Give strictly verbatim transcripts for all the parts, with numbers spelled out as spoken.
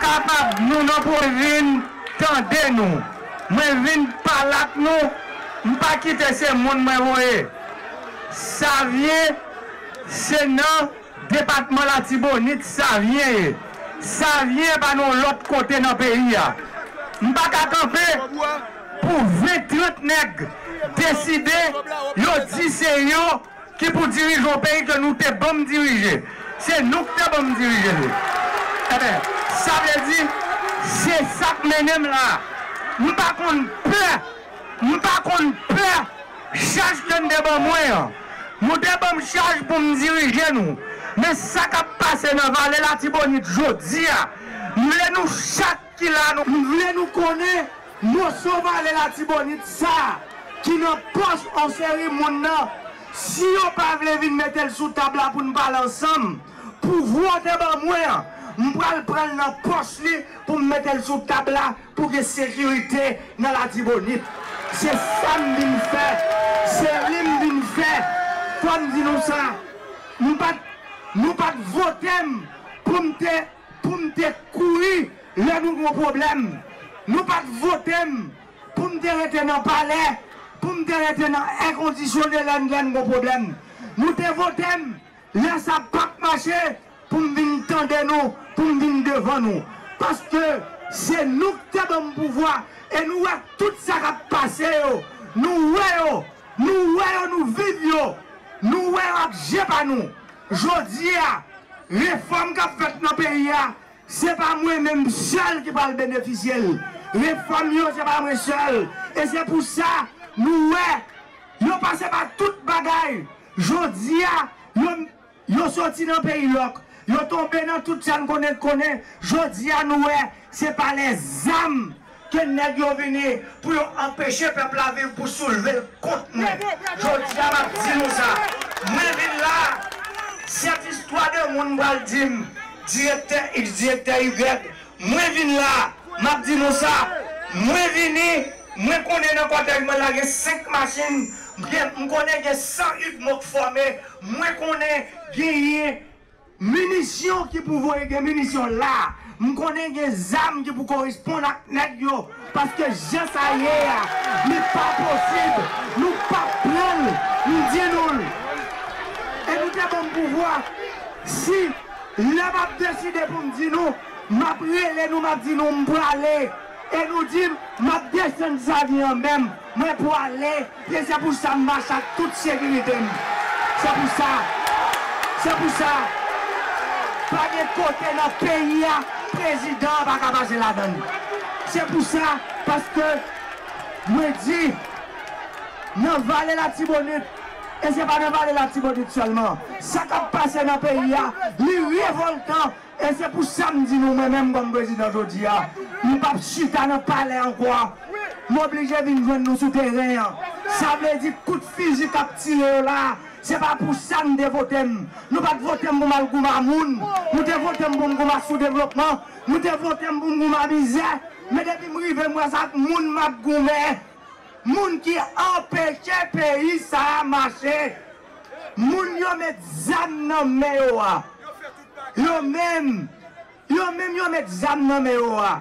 Kapab nou nan pou vin tande nou. Mwen vin pale ak nou. M pa kite se moun mwen voye. Savyen se nan depatman Latibonit Savyen ye. Savyen pa nan lòt kote nan peyi a. M pa ka kanpe pou ven trant nèg deside yo di se yo ki pou dirije yon peyi ke nou te ban m dirije. Se nou ki te ban m dirije li. Enben, sa vle di, se sa k mennen m la. M pa konn pè, m pa konn pè chaj ke n te ban mwen an. Nou te ban m chaj pou m dirije nou. Men sa k ap pase nan Vale Latibonit jodi a, m vle nou chak ki la nou. M vle nou konnen moso Vale Latibonit sa a ki nan pòch yon seri moun nan, si yo pa vle vin mete l sou tab la pou n pale ansanm, pouvwa w te ban mwen an, m pral pran l nan pòch li pou m mete l sou tab la pou gen sekirite nan Latibonit. Se sa m vin fè, se li m vin fè. Fò m di nou sa, m pa t, nou pa t vote m pou m te pou m te kouri lè nou gen yon pwoblèm. Nou pa t vote m pou m te rete nan palè, pou m te rete nan èkondisyone lè n lè n gen yon pwoblèm. Nou te vote m lè sa p ap mache pou m vin tande nou, pou m vin devan nou. Paske se nou ki te ban m pouvwa e nou wè tout sa k ap pase yo. Nou wè yo, nou wè yo, nou viv yo. Nou wè yo ak je pa nou. Jodi a, refòm k ap fèt nan peyi a, se pa mwen menm sèl ki pral benefisye l. Refòm yo, se pa mwen sèl. E se pou sa, nou wè, yo pase pa tout bagay. Jodi a, yo, yo soti nan peyi lòk. Yo tonbe nan tout sa n konnen, konnen. Jodi a, nou wè, se pa lèzam ke nèg yo vini pou yo anpeche pèp la viv pou soulve l kont mwen. Jodi a, m ap di nou sa. Mwen vin la, sèt istwa de moun pral di m, direktè X, direktè Y, mwen vin la, m ap di nou sa. Mwen vini, mwen konnen nan kòtèj mwen la gen senk machin, gen, m konnen gen san UDMO k fòme, mwen konnen genyen minisyon ki pou voye, gen minisyon la. M konnen gen zam ki pou koresponn ak nèg yo. Paske jan sa ye a, li pa posib. Nou p ap pran l. M di nou l. E nou te ban m pouvwa. Si lè m ap deside pou m di nou, m ap rele nou, m ap di nou m prale. E nou di m, m ap desann Savyen an menm. Mwen prale. E se pou sa m mache ak tout sekirite m. Se pou sa. Se pou sa. Pa gen kote nan peyi a, prezidan an pa ka pase ladan l. Se pou sa, paske mwen di, nan Vale Latibonit, e se pa nan Vale Latibonit sèlman, sa k ap pase nan peyi a, li revòltan. E se pou sa m di nou, mwen menm kòm prezidan jodi a, m p ap chita nan palè ankò. M oblije vin jwenn nou sou teren an. Sa vle di kout fizi k ap tire yo la, se pa pou sa n te vote m. Nou pa t vote m pou m al goumen a moun. Nou te vote m pou m goumen a soudevlopman. Nou te vote m pou m goumen a mizè. Men depi m rive, m wè se ak moun m ap goumen. Moun ki anpeche peyi sa a mache. Moun yo met zam nan men yo a. Yo menm, yo menm yo met zam nan men yo a.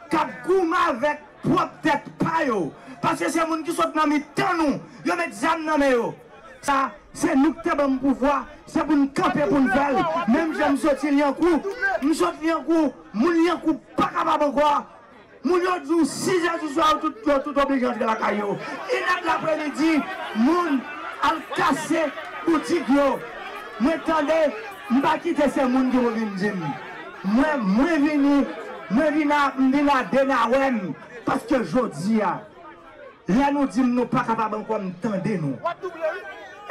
K ap goumen avèk pwòp tèt pa yo. Paske se moun ki sot nan mitan nou. Yo met zam nan men yo. Sa, se nou ki te ban m pouvwa. Se pou n kanpe pou n fè l. Menm jan m soti Lyankou, m sot Lyankou, moun Lyankou pa kapab ankò. Moun yo di w sizè di swa, yo tout, yo tout oblije antre lakay yo. Inèd lapremidi, moun al kase boutik yo. Mwen tande, m pa kite se moun ki pou vin di m. Mwen, mwen vini, mwen vin a, m vin a denawè m. Paske jodi a, lè nou di m nou pa kapab ankò, m tande nou.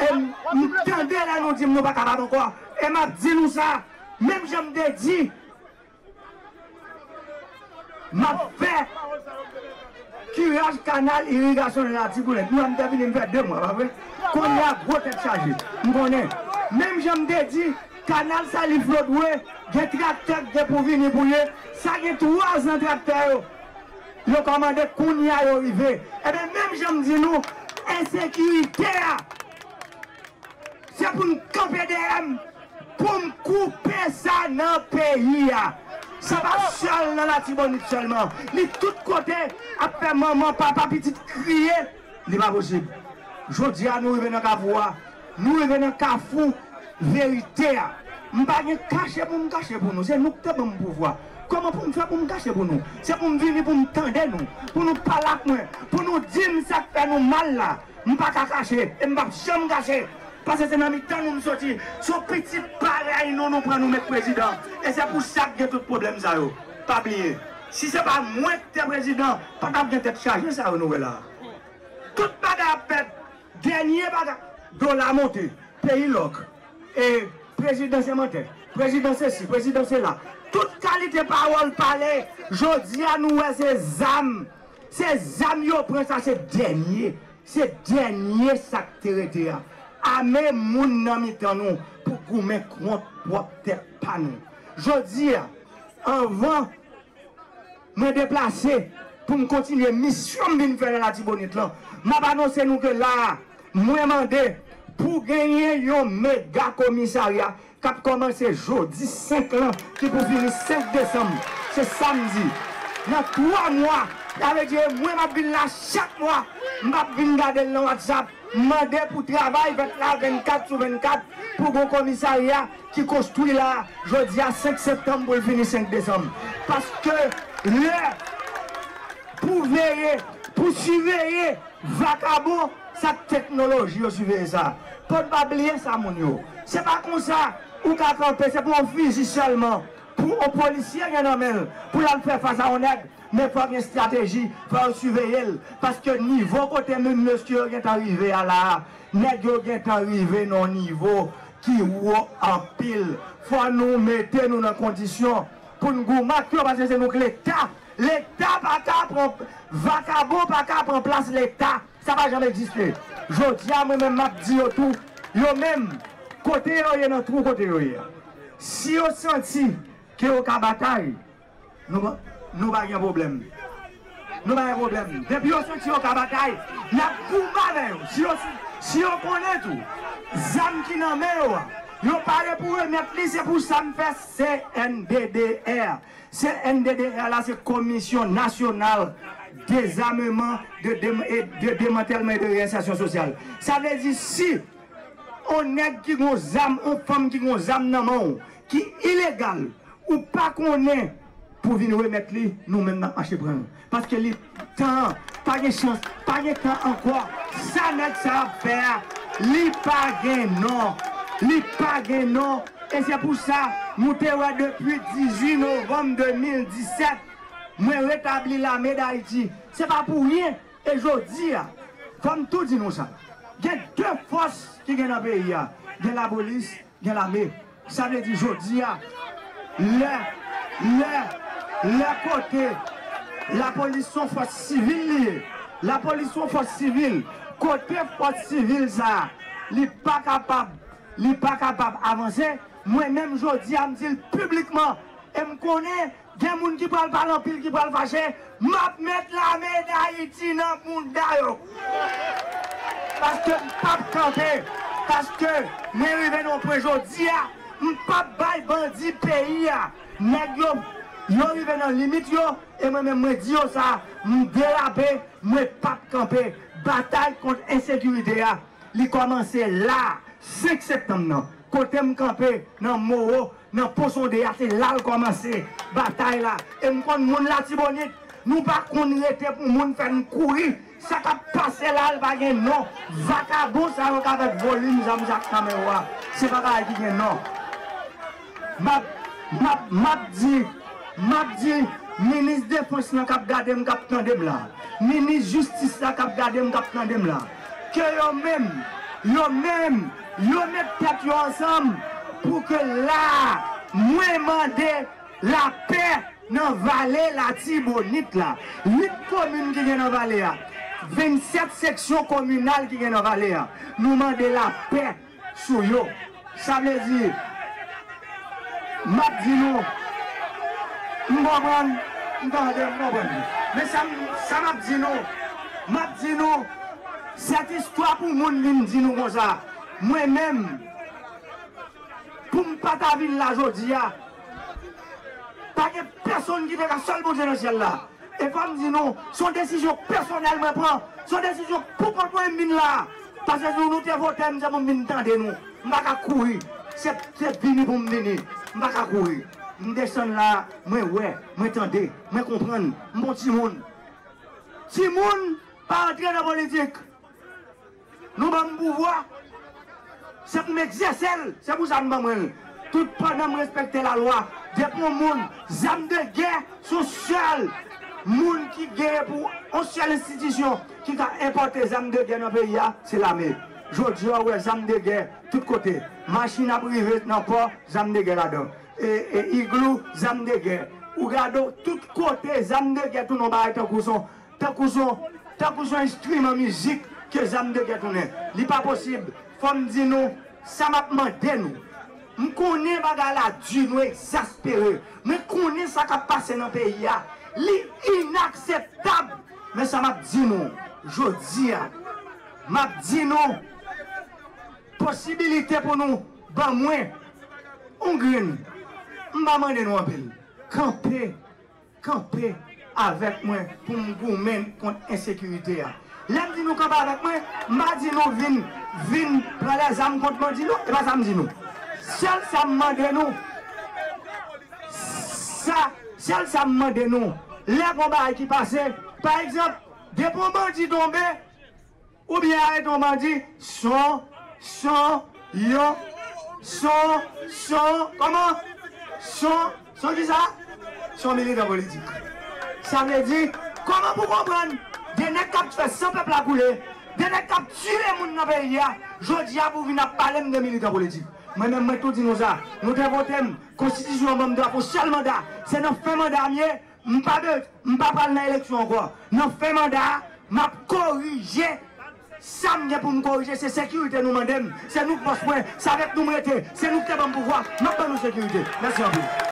E m, m tande lè nou di m nou pa kapab ankò. E m ap di nou sa, menm jan m te di, m ap fè kiraj kanal irigasyon nan Latibonit. Mwen, m te vini, m fè de mwa, pa vre? Kounye a, gwo tèt chaje. M konnen. Menm jan m te di, kanal Salif Lodwe, gen traktè k gen pou vini pou ye. Sa gen twazan traktè yo. Yo kòmande, kounye a yo rive. Ebyen, menm jan m di nou, ensekirite a, se pou n kanpe dèyè m, pou m koupe sa nan peyi a. Sa pa sèl nan Latibonit sèlman. Li tout kote ap fè manman, papa, pitit kriye. Li pa posib. Jodi a, nou rive nan kafou a. Nou rive nan kafou verite a. M pa gen kache pou m kache pou nou. Se nou ki te ban m pouvwa. Kòman pou m fè pou m kache pou nou? Se pou m vini pou m tande nou. Pou nou pale ak mwen. Pou nou di m sa k fè nou mal la. M pa ka kache. E m p ap janm kache. Paske se nan mitan nou m soti. Se yon pitit parèy nou nou pran nou met prezidan. E se pou sa k gen tout pwoblèm sa yo. Pa bliye. Si se pa mwen ki te prezidan, pa t ap gen tèt chaje sa yo nou wè la. Tout bagay ap fèt. Dènye bagay. Dola monte. Peyi lòk. E prezidan se mantè. Prezidan se si. Prezidan se la. Tout kalite pawòl pale. Jodi a nou wè se zam. Se zam yo pran sa se dènye. Se dènye sa k te rete a. Ame moun nan mitan nou pou goumen kont pwòp tèt pa nou. Jodi a, anvan mwen deplase pou m kontinye misyon m vin fè nan Latibonit lan, m ap anonse nou ke la a, mwen mande pou genyen yon mega komisarya k ap kòmanse jodi senk lan, ki pou fini senk desanm, se samdi. Nan twa mwa, sa vle di e mwen m ap vin la chak mwa, m ap vin gade l nan WhatsApp, m mande pou travay fèt la vennkat sou vennkat, pou gon komisarya ki konstwi la, jodi a senk septanm pou l fini senk desanm. Paske lè pou veye, pou siveye, vakabon, sa k teknoloji yo siveye sa. Fò n pa bliye sa moun yo. Se pa konsa ou ka kanpe, se pou yon fizi sèlman. Pou yon polisye gen nan men l, pou l al fè fas a yon nèg, men fò gen estrateji, fò yo siveye l. Paske nivo kote moun mesye yo gentan rive a la a, nèg yo gentan rive nan yon nivo ki wo anpil. Fò nou mete nou nan kondisyon pou n goumen ak yo, paske se nou k Leta. Leta pa ka pran, vakabon pa ka pran plas Leta. Sa pa janm egziste. Jodi a, mwen menm, m ap di yo tou, yo menm, kote yo ye, nan twou kote yo ye a, si yo santi ke yo ka batay, nou, nou pa gen pwoblèm. Nou pa gen pwoblèm. Depi yo santi yo ka batay, n ap goumen avè yo. Si yo, si yo konnen tou, zam ki nan men yo a, yo pare pou remèt li, se pou sa m fè C N D D R. C N D D R la, se Komisyon Nasyonal Dezameman, de Dem-, e de Demantèlman e de Reyensèsyon Sosyal. Sa vle di, si yon nèg ki gon zam, yon fanm ki gon zam nan men w, ki ilegal, ou pa konnen pou vin remèt li, nou menm n ap mache pran l. Paske li tan an, pa gen chans, pa gen tan ankò. Sa nèg sa ap fè a, li pa gen non. Li pa gen non. E se pou sa, nou te wè depi dizuit novanm de mil disèt, mwen retabli Lame d Ayiti. Se pa pou ryen. E jodi a, fò m tou di nou sa. Gen de fòs ki gen nan peyi a. Gen lapolis, gen lame. Sa vle di jodi a, lè, lè, lè kote lapolis se yon fòs sivil li ye. Lapolis se yon fòs sivil. Kote fòs sivil sa a, li pa kapab, li pa kapab avanse. Mwen menm jodi a, m di l piblikman, e m konnen gen moun ki pral pale anpil, ki pral fache, m ap met Lame d Ayiti nan bounda yo. Paske m p ap kanpe. Paske mwen rive nan yon pwen jodi a, m p ap bay bandi peyi a. Nèg yo, yo rive nan limit yo, e mwen menm mwen di yo sa, m derape, mwen p ap kanpe. Batay kont ensekirite a, li kòmanse la, senk septanm nan. Kote m kanpe, nan Moro, nan Pon Sonde a, se la l kòmanse, batay la. E m konn moun Latibonit, nou pa konn rete pou moun fè n kouri. Sa k ap pase la, l pa gen non. Vakabon sa yo k avèk volim zam sa k nan men yo a, se pa bagay ki gen non. M ap, m ap, m ap di, m ap di, minis defans lan k ap gade m, k ap tande m la, minis jistis la k ap gade m, k ap tande m la, ke yo menm, yo menm, yo met tèt yo ansanm pou ke la a, mwen mande lapè nan vale Latibonit la. Uit komin ki gen nan vale a, vennsèt seksyon kominal ki gen nan vale a, nou mande lapè sou yo. Sa vle di, m ap di nou, m konprann, m tande, m konprann. Men sa m, sa m ap di nou, m ap di nou, sèt istwa pou moun vin di nou konsa. Mwen menm, pou m pa ta vin la jodi a, Pa gen pèsonn ki te ka sèl Bondye nan syèl la. E fò m di nou, se yon desizyon pèsonèl mwen pran. Se yon desizyon pou kont mwen m vin la. Paske si nou te vote m, se pou m vin tande nou. M pa ka kouri. Se, se vini pou m vini. M pa ka kouri. M desann la, mwen wè, mwen tande, mwen konprann. M bon timoun. Timoun pa antre nan politik. Nou ban m pouvwa, se pou m egzèse l. Se pou sa nou ban mwen l. Tout pandan m respekte lalwa, depi yon moun, zam de gè, se yon sèl moun ki genyen pou yon sèl enstitisyon ki ka enpòte zam de gè nan peyi a, se lame. Jodi a, w wè zam de gè tout kote. Machin ap rive nan pò, zam de gè ladan. E, e iglou, zam de gè. Ou gade w, tout kote, zam de gè tounen yon bagay tankou son, tankou son, tankou son enstriman mizik ke zam de gè tounen. Li pa posib. Fò m di nou, sa m ap mande nou. M konnen bagay la di, nou egzaspere. Mwen konnen sa k ap pase nan peyi a. Li inakseptab. Men sa m ap di nou, jodi a, m ap di nou, posibilite pou nou ban mwen yon grenn. M pa mande nou anpil. Kanpe, kanpe avèk mwen pou m goumen kont ensekirite a. Lè m di nou kanpe avèk mwen, m pa di nou vin, vin pran lèzam kont bandi non, e pa sa m di nou. Sèl sa m mande nou, sa, sèl sa m mande nou, lè gon bagay ki pase, pa egzanp, depi yon bandi tonbe, oubyen arete yon bandi, son, son, yon, son, son, kòman? Son, son kisa? Son militan politik. Sa vle di, kòman pou konprann? De nèg k ap fè san pèp la koule, de nèg k ap tiye moun nan peyi a, jodi a pou vin ap pale m de militan politik. Mwen menm, mwen tou di nou sa. Nou te vote m, konstitisyon an ban m dwa pou sèl manda. Se nan fen manda m ye. M pa be, m pa pral nan eleksyon ankò. Nan fen manda a, m ap korije sa m gen pou m korije. Se sekirite nou mande m. Se nou k bòs mwen. Se avèk nou m rete. Se nou k te ban m pouvwa. M ap ban nou sekirite. Mèsi anpil.